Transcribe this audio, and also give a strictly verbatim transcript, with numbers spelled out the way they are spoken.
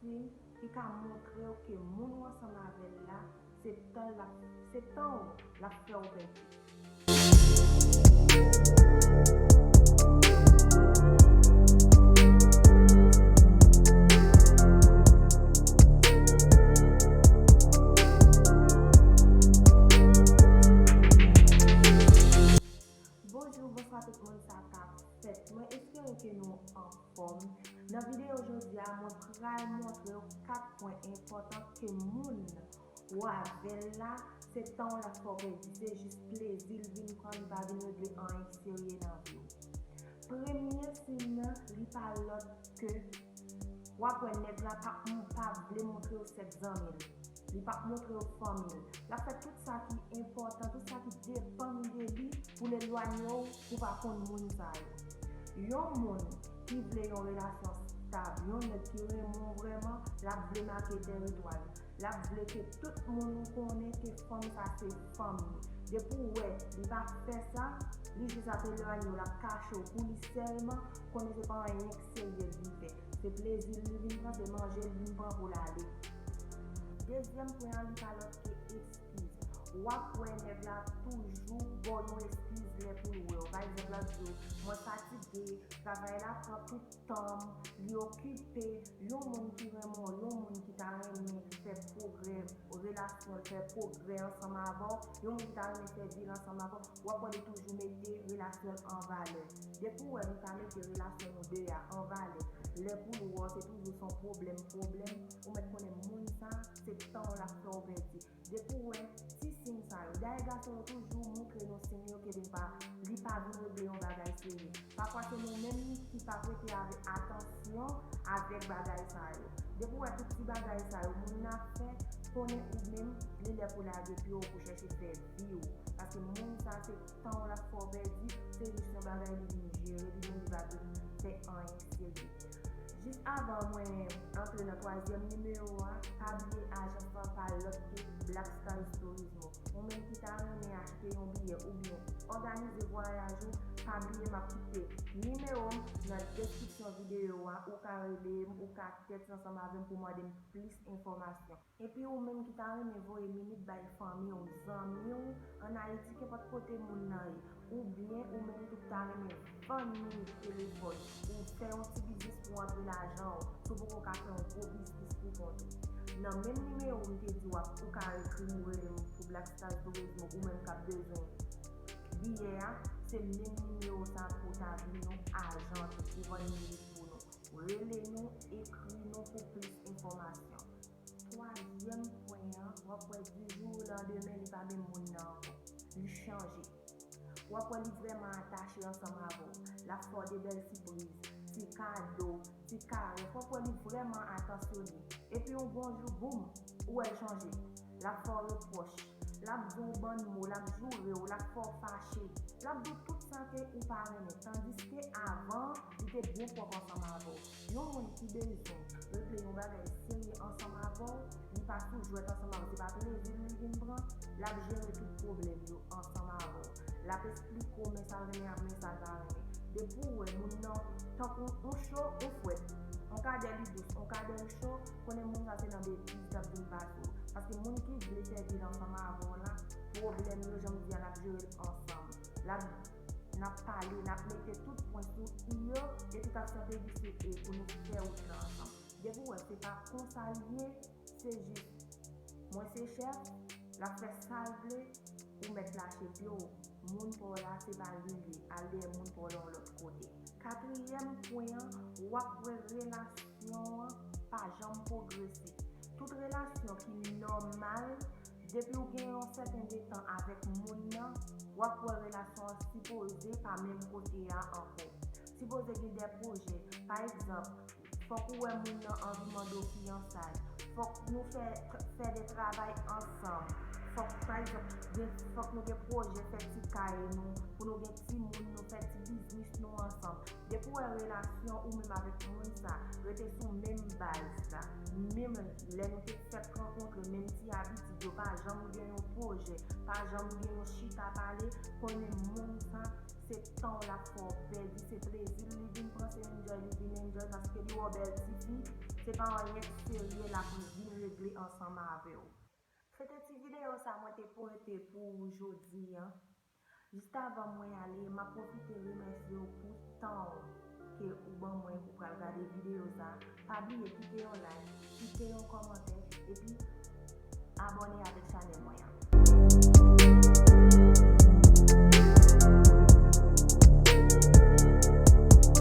ki ka montre w ke moun ou ansanm avè l la, se tan l ap, se tan w l ap fè w pèdi. Bonjou, bonswa tout moun, sa k ap fèt? Mwen espere ke nou anfòm. Nan videyo jodi a, mwen pral montre w kat pwen enpòtan ke moun ou avè l la, se tan w l ap fè w pèdi, se jis plezi l vin pran, li pa vin regle anyen ki serye nan vi w. Premye siy nan, li pa lòt ke w ap wè nèg la p ap, p ap vle montre w sèk zanmi l. Li p ap montre w fanmi l. L ap fè tout sa ki enpòtan, tout sa ki depann de li pou l elwanye w, pou w pa konn moun sa yo. Yon moun ki vle yon relasyon stab, yon nèg ki renmen w vrèman, l ap vle make teritwa l. L ap vle ke tout moun konnen ke fanm sa se fanm li. Depi w wè li pa fè sa, li jis ap elwanye w, l ap kache w pou li sèlman, konnen se pa anyen ki serye li vin fè. Se plezi l li vin pran, se manje l vin pran pou l ale. Dezyèm pwen an, li pa lòt ke eskiz. W ap wè nèg la toujou ba w yon eskiz lè pou l wè w. Pa egzanp, l ap di w, "Mwen fatige, travay la pran tout tan m, li okipe." Yon moun ki renmen w, yon moun ki ta renmen fè pwogrè relasyon l, fè pwogrè ansanm avè w, yon moun ki ta renmen fè vi l ansanm avè w, w ap wè li toujou mete relasyon l an valè. Depi w wè li ta mete relasyon nou de a an valè, lè pou l wè w se toujou se yon pwoblèm, pwoblèm, ou mèt konnen moun sa, se tan w l ap fè w pèdi. Depi w wè ti siy sa yo, dayè gason yo toujou montre nou siy yo ke li pa, li pa vin regle yon bagay serye. Pafwa se nou menm ki pa prete avè, atansyon avèk bagay sa yo. Depi w wè tout ti bagay sa yo moun nan ap fè, konnen ou menm, li lè pou lage pye w pou chèche fè vi w. Paske moun sa se tan w l ap fè w pèdi, se jis yon bagay li vin jere, li menm li pa vin fè anyen serye. Jis avan mwen antre nan twazyèm nimewo a, pa bliye ajans lan pa lòt ke Black Stars Turismo. Ou menm ki ta renmen achte yon biyè oubyen òganize vwayaj ou, pa bliye m ap kite nimewo m nan deskripsyon videyo a, ou ka rele m, ou ka tèks ansanm avè m pou mande m plis enfòmasyon. Epi ou menm ki ta renmen voye minit bay fanmi w, zanmi w ann Ayiti, kenpòt kote moun nan ye, oubyen ou menm tou ki ta renmen vann minit telefòn ou fè yon ti biznis pou antre lajan w, si w poko ka fè yon gwo biznis pou kont ou. Nan menm nimewo m te di w ap, ou ka ekri m ou rele m pou Black Stars Turismo ou menm k ap bezwen biyè a, se menm nimewo sa pou w ta vin yon ajan tou pou vann minit pou nou. Rele nou, ekri nou pou plis enfòmasyon. Twazyèm pwen an, w ap wè di jou o landemen li pa menm moun nan ankò. Li chanje. W ap wè li vrèman atache ansanm avè w. L ap fè w de bèl sipriz, ti kado, ti karès. W ap wè li vrèman atansyone. Epi yon bon jou, boum, ou wè l chanje. L ap fè w repwòch. L ap di w bann mo, l ap joure w, l ap fè w fache. L ap di w tout sa ke ou pa renmen. Tandiske avan, li te byen pwòp ansanm avè w. Yon moun ki bezwen regle yon bagay serye ansanm avè w, li pa sou jwèt ansanm avè w, se pa plezi l li vin pran, l ap jere tout pwoblèm yo ansanm avè w. L ap esplike w men sa l renmen ak men sa l pa renmen. Depi w wè moun nan tankou yon cho, yon fwèt, yon kadè li dous, yon kadè l cho, konnen moun sa se nan betiz l ap vin pase w. Paske moun ki vle fè vi l ansanm avè w la, pwoblèm yo, jan m di a, l ap jere l ansanm. L ap N ap pale, n ap mete tout pwen sou i yo, epi k ap sèvi de e pou nou fè wout la ansanm. Depi w wè se pa konsa l ye, se jis, mwen se chèf, l ap fè sa l vle, ou mèt lache pye w. Moun pa w la, se pa li l ye, al dèyè moun pa w la yon lòt kote. Katriyèm pwen an, w ap wè relasyon an pa janm pwogrese. Tout relasyon ki nòmal, depi w gen yon sèten de tan avèk moun nan, w ap wè relasyon an sipoze pa menm kote a ankò. Sipoze gen de pwojè. Pa egzanp, fòk ou wè moun nan anvi mande w fiyansay. Fòk nou fè, fè de travay ansanm. Fòk, pa egzanp, gen, fòk nou gen pwojè fè ti kay nou, pou nou gen timoun nou, fè ti biznis nou ansanm. Depi w wè relasyon ou menm avèk moun sa rete sou menm baz la, menm lè nou te fèk rankontre, menm ti abitid yo, pa janm gen yon pwojè, pa janm gen yon chita pale, konnen moun sa, se tan w l ap fè w pèdi, se plezi l li vin pran, se enjoy li vin enjoy, paske li wè w bèl tifi, Se pa anyen k serye l ap vin regle ansanm avè w. Se te ti videyo sa mwen te pote pou ou jodi a. Jis avan mwen ale, m ap pwofite remèsye w pou tan w ke ou ban mwen pou pral gade videyo sa. Pa bliye kite yon like, kite yon kòmantè, epi abòne avèk chanèl mwen an.